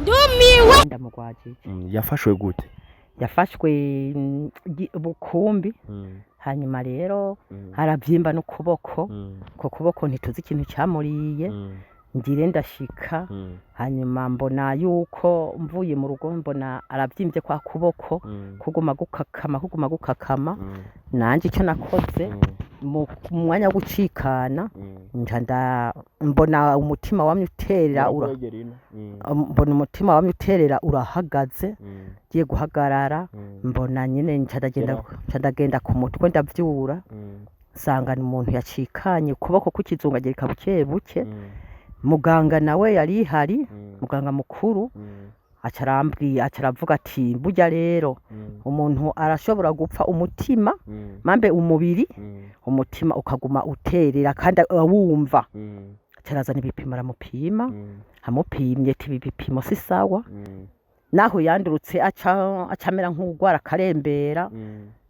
Ndumiwe. Ndamugwajije. Yafashwe gute? Yafashwe bukumbi, hanyuma rero harabyimba n'ukuboko. Uko kuboko ntituzi ikintu cyamuriye. Ngire ndashika, hanyuma mbona yuko mvuye mu rugo mbona arabyimbye kwa kuboko, kuguma gukakama, kuguma gukakama. Nanjye icyo nakoze mu mwanya wo gucikana, nca mbona umutima wamye uterera mbona umutima wamye uterera urahagaze, ngiye guhagarara. Mbona nyine nca ndagenda, nca ndagenda ku mutwe ndavyura, nsanga ni umuntu yacikanye ukuboko kukizungagirika buke buke. Muganga nawe yari ihari, muganga mukuru, aca arambwiye, aca aravuga ati: "Burya rero umuntu arashobora gupfa umutima mambe umubiri, umutima ukaguma uterera kandi awumva." Aca arazana ibipimo aramupima. Amupimye ati: "Ibi bipimo si sawa." Naho yandurutse aca amera nk'ugwara akarembera.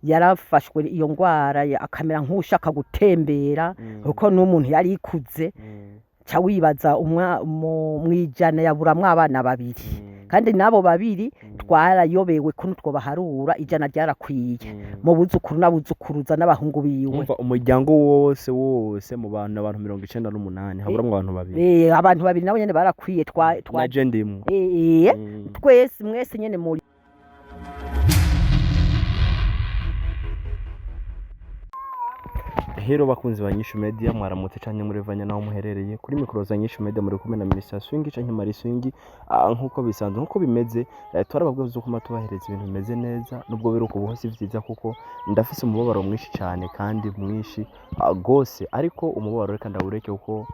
Yarafashwe iyo ngwara akamera nk'ushaka gutembera, kuko n'umuntu yari ikuze. Ca wibaza mwijana yaburamwo abana babiri, kandi n'abo babiri twarayobewe ko twobaharura, ijana ryarakwiye mu buzukuru n'abuzukuruza n'abahungu biwe. Umva, umuryango wose wose mu bantu, abantu 98, haburamwo abantu babiri. Abantu babiri nabo nyene barakwiye twa Na je ndimwo. Twese, mwese nyene muri. Hero bakunzi ba Nyishu Media, mwaramutse canke murivanya naho muherereye. Kuri mikoro za Nyishu Media muri kumwe na Minister Swingi canke Mari Swingi. Nkuko bisanzwe, nkuko bimeze, twarababwiye ko tubahereza ibintu bimeze neza. Nubwo biri uko si vyiza, kuko ndafise umubabaro mwinshi cane kandi mwinshi gose, ariko umubabaro reka ndawureke kuko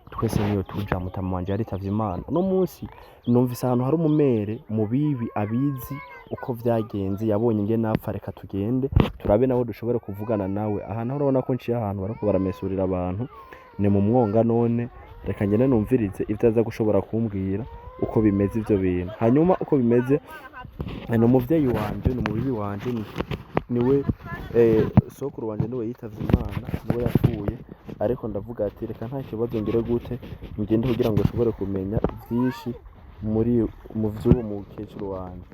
twese niyo tuja. Mutama wanje yaritavye Imana. Uno munsi numvise ahantu hari umumere mu bibi abizi uko vyagenze, yabonye ingene apfa. Reka tugende turabe nawe dushobore kuvugana nawe. Aha naho urabona ko nciye ahantu bariko baramesurira abantu, ni mu mwonga. None reka ngende numvirize ivyo aza gushobora kumbwira uko bimeze ivyo bintu. Hanyuma uko bimeze, ni umuvyeyi wanje, ni umubibi wanje, niwe sokuru wanje, niwe yitavye Imana, niwe yapfuye. Ariko ndavuga ati reka nta kibazo, ngire gute, ngende kugira ngo nshobore kumenya vyinshi muri mu vy'uwo mukecuru wanje.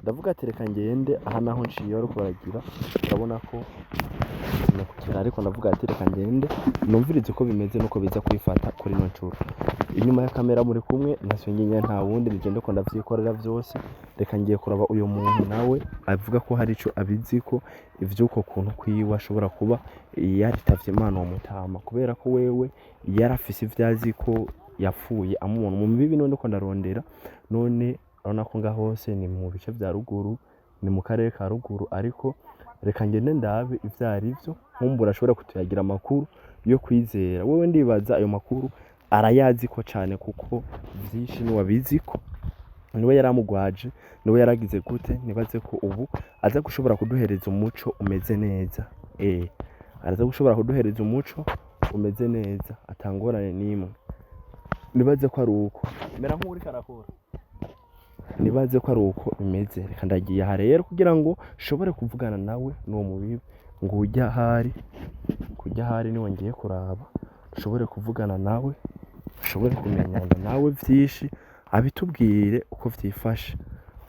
Ndavuga ati reka ngende. Aha naho nciye bariko baragira, urabona ko nakukira, ariko ndavuga ati reka ngende numvirize uko bimeze nuko biza kwifata kuri ino ncuro. Inyuma ya kamera muri kumwe na Swingi, nta wundi, nije ndiko ndavyikorera vyose. Reka ngiye kuraba uyu muntu nawe avuga ko hari ico abiziko ivy'uko kuntu kwiwe ashobora kuba yaritavye Imana uwo mutama, kubera ko wewe yarafise ivyo azi ko yapfuye amubona mu bibi. None ko ndarondera, none urabona ko ngaho hose ni mu bice vya ruguru, ni mu karere ka ruguru, ariko reka ngende ndabe ivyo arivyo, nkumbura ashobora kutuyagira amakuru yo kwizera. Wewe ndibaza ayo makuru arayazi ko cane, kuko vyinshi niwe abiziko, niwe yaramugwaje, niwe yaragize gute. Nibaze ko ubu aza gushobora kuduhereza umuco umeze neza. Araza gushobora kuduhereza umuco umeze neza, atangorane n'imwe. Nibaze ko ari uko mera nk'uwuriko arakora, nibaze ko ari uko bimeze. Reka ndagiye aha rero kugira ngo nshobore kuvugana nawe n'uwo mubibi ngo ujya ahari, kujya ahari niwe ngiye kuraba, nshobore kuvugana nawe, nshobore kumenyana nawe vyinshi, abitubwire uko vyifashe.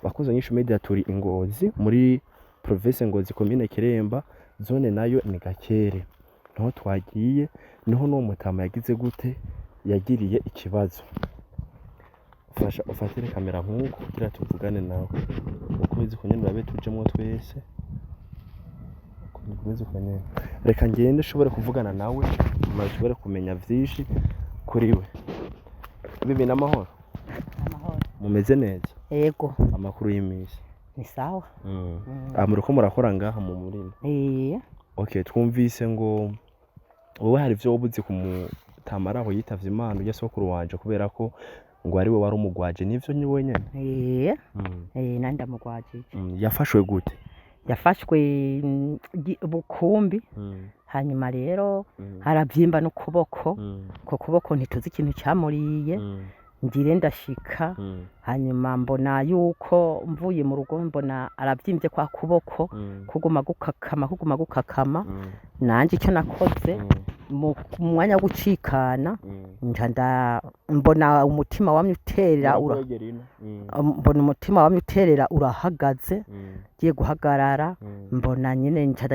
Bakoze Nyishu Media, turi i Ngozi, muri province Ngozi, komine Kiremba, zone nayo ni Gakere. Niho twagiye, niho n'uwo mutama yagize gute, yagiriye ikibazo. Fasha ufatire kamera nk'uko kugira tuvugane nawe uko uko nyene, urabe tujemwo twese uko bimeze uko nyene. Reka ngende nshobore kuvugana nawe, nyuma nshobore kumenya vyinshi kuri we. Bibi, n'amahoro? Amahoro. Mumeze neza? Yego. Amakuru y'iminsi? Ni sawa. Ah, muriko murakora ngaha mu murima? Eh. Okay, twumvise ngo wowe hari ivyo woba uzi ku mutama aho yitavye Imana, urya sokuru wanje, kubera ko ngo ari we wari umugwaje. Nivyo, ni wenyene? Eh. Nandi ndamugwajije. Yafashwe gute? Yafashwe bukumbi, hanyuma rero harabyimba n'ukuboko. Uko kuboko ntituzi ikintu cyamuriye. Ngire ndashika, hanyuma mbona yuko mvuye mu rugo mbona arabyimbye kwa kuboko, kuguma gukakama, kuguma gukakama. Nanjye icyo nakoze Mu mwanya wo gucikana, nca mbona umutima wamye uterera mbona umutima wamye uterera urahagaze, ngiye guhagarara, mbona nyine nca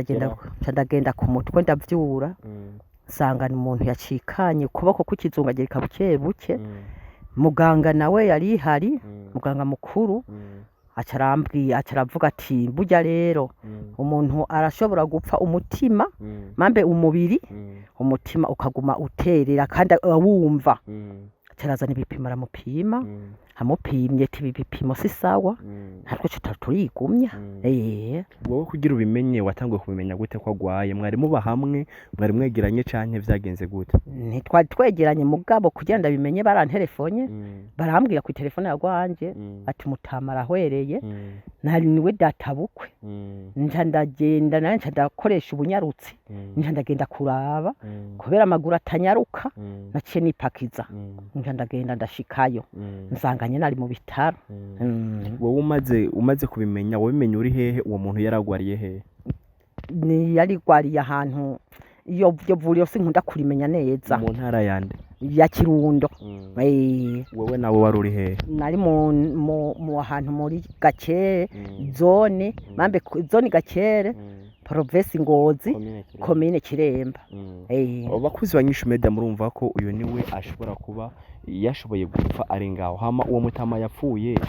ndagenda ku mutwe ndavyura, nsanga ni umuntu yacikanye ukuboko kukizungagirika buke buke. Muganga nawe yari ihari, muganga mukuru, aca arambwira, aca aravuga ati burya rero umuntu arashobora gupfa umutima, mambe umubiri, umutima ukaguma uterera kandi awumva. Aca arazana ibipimo aramupima, amupimye ati ibi bipimo si sawa, natwe tuca turigumya. Wowe kugira ubimenye watanguye kubimenya gute ko agwaye? Mwari muba hamwe, mwari mwegeranye canke vyagenze gute? Ntitwari twegeranye, mugabo kugira ndabimenye baranterefonye, barambwira ku telefone yagwanje ati mutama arahwereye, nari niwe databukwe. Nca ndagenda nawe, nca ndakoresha ubunyarutsi, nca ndagenda kuraba, kubera amaguru atanyaruka naciye nipakiza, nca ndagenda ndashikayo, nsanga nyene ari mu bitaro. Wowe umaze kubimenya, wabimenye uri hehe? Uwo muntu yaragwariye hehe? Ni yarigwariye ahantu iyo vuriro sinkunda kurimenya neza. Mu ntara yande? Ya Kirundo. Wewe nawe wari uri hehe? Nari mu ahantu muri Gakere, zone mambe zone Gakere, province Ngozi, komine Kiremba. Abakuzi ba Nyishu Media, murumva ko uyu niwe ashobora kuba yashoboye gupfa ari ngaho. Hama uwo mutama yapfuye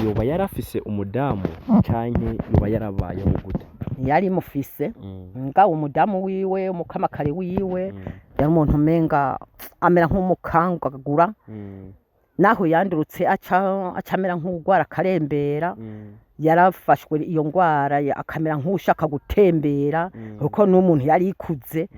yoba yarafise umudamu canke yoba yarabayeho gute? Yari mufise nga umudamu wiwe, umukamakare wiwe, yari umuntu umenga amera nk'umukangagura, naho yandurutse aca amera nk'ugwara akarembera. Yarafashwe iyo ngwara akamera nk'ushaka gutembera, kuko n'umuntu yari ikuze,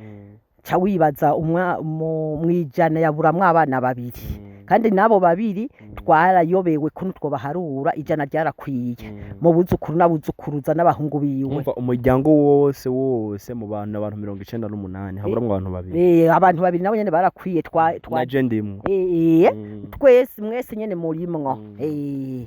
ca wibaza mwijana yaburamwo abana babiri, kandi n'abo babiri twarayobewe ko nutwo baharura ijana ryarakwiye mu buzukuru n'abuzukuruza n'abahungu biwe. Umva, umuryango wose wose mu bantu, abantu 98, haburamwo abantu babiri. Abantu babiri nabo nyene barakwiye twa Na je ndimwo. Twese mwese nyene murimwo.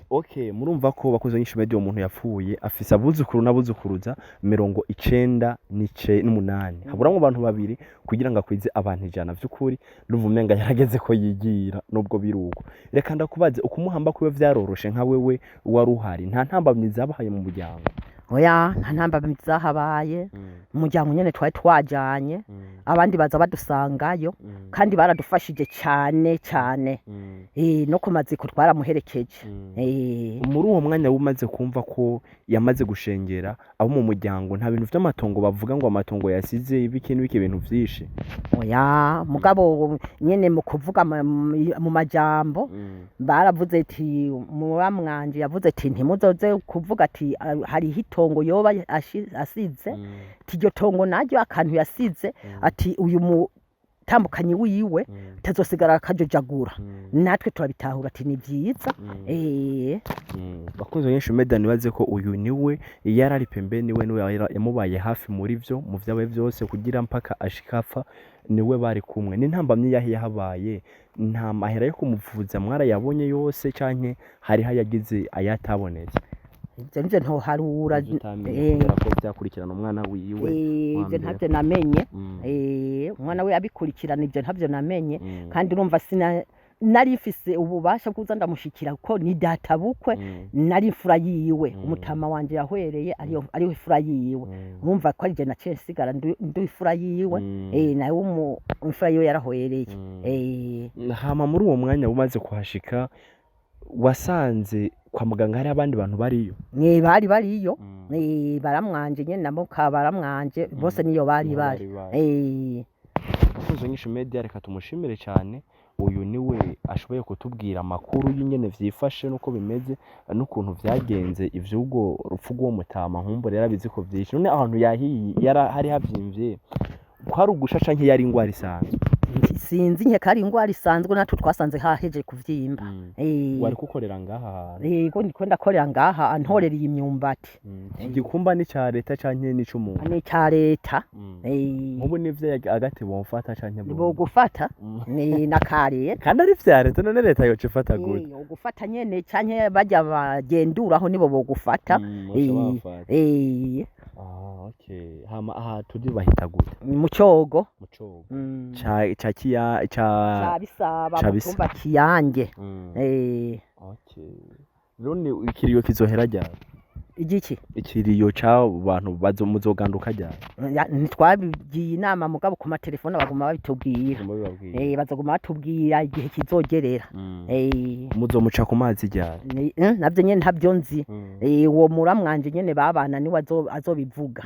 Okay, murumva ko bakoze Nyishu Media, uwo muntu yapfuye afise abuzukuru n'abuzukuruza 98, haburamwo abantu babiri kugira ngo akwize abantu 100. Vy'ukuri ndumva umenga yarageze ko yigira nubwo biruko. Reka ndakubaze, ukumuhamba kwiwe vyaroroshe? Nka wewe wari uhari, nta ntambamyi zabahaye mu muryango? Oya, nta ntambamyi zahabaye. Umuryango nyene twari twajanye, abandi baza badusangayo, kandi baradufashije cane cane. No ku maziko twaramuherekeje. Muri uwo mwanya umaze kumva ko yamaze gushengera, abo mu muryango nta bintu vy'amatongo bavuga ngo amatongo yasize ibiki n'ibiki, ibintu vyinshi? Oya, mugabo nyene mu kuvuga mu majambo baravuze ati muramwanje yavuze ati ntimuzoze kuvuga ati hariho itongo yoba asize, ati iryo tongo naryo akantu yasize, ati uyu mutambukanyi wiwe tazosigara akajojagura. Natwe turabitahura ati ni vyiza. Bakunzi ba Nyishu Media, nibaze ko uyu niwe yarari pembeni, niwe yamubaye hafi muri vyo, mu vyabaye vyose kugira mpaka ashika apfa, niwe bari kumwe. Ni ntambamyi yahe yahabaye? Nta mahera yo kumuvuza mwarayabonye yose canke hariho ayagize ayatabonetse? Ivyo nivyo ntoharura. Ivyo utamenye kubera ko vyakurikirana umwana wiwe ivyo wa mbere. Ntavyo namenye. Umwana we abikurikirana, ivyo ntavyo namenye. Kandi urumva sina nari mfise ububasha bwuza ndamushikira, kuko ni data bukwe, nari imfura yiwe. Umutama wanje yahwereye ariyo imfura yiwe. Urumva ko ari je naciye nsigara ndu imfura yiwe. Nawe imfura yiwe yarahwereye. Hama muri uwo mwanya umaze kuhashika, wasanze kwa muganga hari abandi bantu bariyo? Bari bariyo. Baramwanje nyene na muka baramwanje bose niyo bari Niho bari. bari. Abakunzi ba Nyishu Media, reka tumushimire cyane. Uyu niwe ashoboye kutubwira amakuru y'ingene vyifashe n'uko bimeze n'ukuntu vyagenze ivy'ubwo rupfu rw'uwo mutama. Nkumbure yarabizi ko vyinshi. None ahantu yahiye hari havyimvye kwari ugusha canke yari ingwara isanzwe? Sinzi, nkeka ari ingwara isanzwe, natwe twasanze haheje kuvyimba. Wari kukorera ngaha hantu? Yego, ndiko ndakorera ngaha, antorera iyi myumbati. Iki gikumba ni ca leta canke ni c'umuntu? Ni ca leta. Nk'ubu nivyo agati bomfata canke Bogufata ni na ka leta. Kandi ari vya leta, none leta yoca ifata gute? Ugufata nyene canke barya bagenduraho nibo bogufata. Baca bamfata. Ah, okay. Hama aha turi bahita gute? Mu Cyogo. Mu Cogo. Ca Ca ca kiya ca ca Bisaba. Ca Mu Bisa- cumba Kiyange. Okay. None ikiriyo kizohera ryari? Igiki? Ikiriyo c'abo bantu bazo muzoganduka ryari? Ya, ntitwabigiye inama, mugabo ku matelefone baguma babitubwira. Mubibabwira. Bazoguma batubwira igihe kizogerera. Muzomuca ku mazi ryari? Navyo nyene ntabyo nzi. Uwo muramwanje nyene babana niwe azobivuga.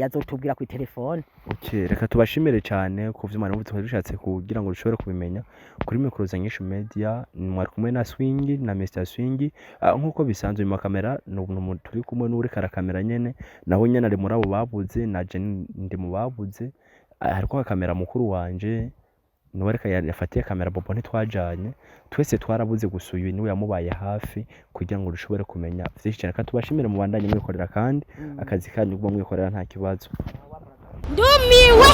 Azotubwira ku telefone. Okay, reka tubashimire cyane ku vyuma n'ubu twari dushatse kugira ngo dushobore kubimenya. Kuri mikoro za Nyishu Media mwari kumwe na Swingi na Mr Swingi. Nk'uko bisanzwe mu kamera ni turi kumwe n'uri karakamera nyene, naho nyene ari muri abo babuze, naje ndi mu babuze. Hariko kamera mukuru wanje niwe ariko yafatiye kamera Bobo, ntitwajanye twese twarabuze, gusa uyu niwe yamubaye hafi kugira ngo dushobore kumenya vyinshi cyane. Reka tubashimire, mubandanye mwikorera kandi akazi kanyu kuba mwikorera nta kibazo. Ndumiwe.